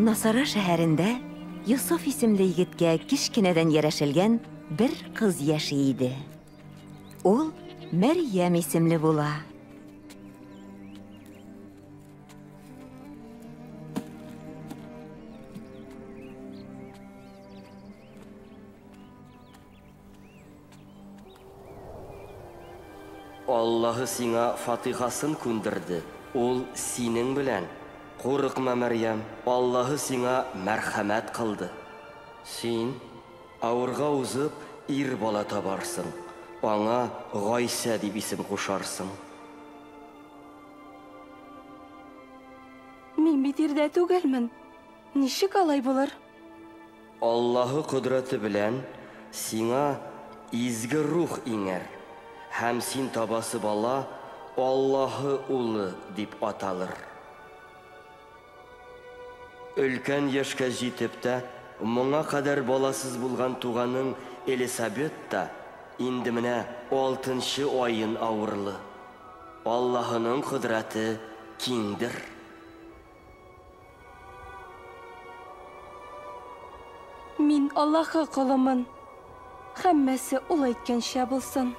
Насара шәһәрендә Йосыф исемле егеткә кечкенәдән ярәшелгән бер кыз яши иде. Ул Мәрьям исемле була. Аллаһы сиңа фатихасын күндерде, Ул синең белән. Курыкма, Мәрьям, Аллаһы сиңа мәрхәмәт кылды. Син, авырга узып, ир бала табарсың, аңа Гайсә дип исем кушарсың. Мин бит ирдә түгелмен. Ничек алай булыр? Аллаһы кодрәте белән сиңа Изге Рух иңәр, һәм син табасы бала Аллаһы Улы дип аталыр. Өлкән яшькә җитеп тә, моңа кадәр баласыз булган туганың Элисабет та инде менә алтынчы аен авырлы. Аллаһының кодрәте киңдер. Мин Аллаһы колымын. Һәммәсе ул әйткәнчә булсын.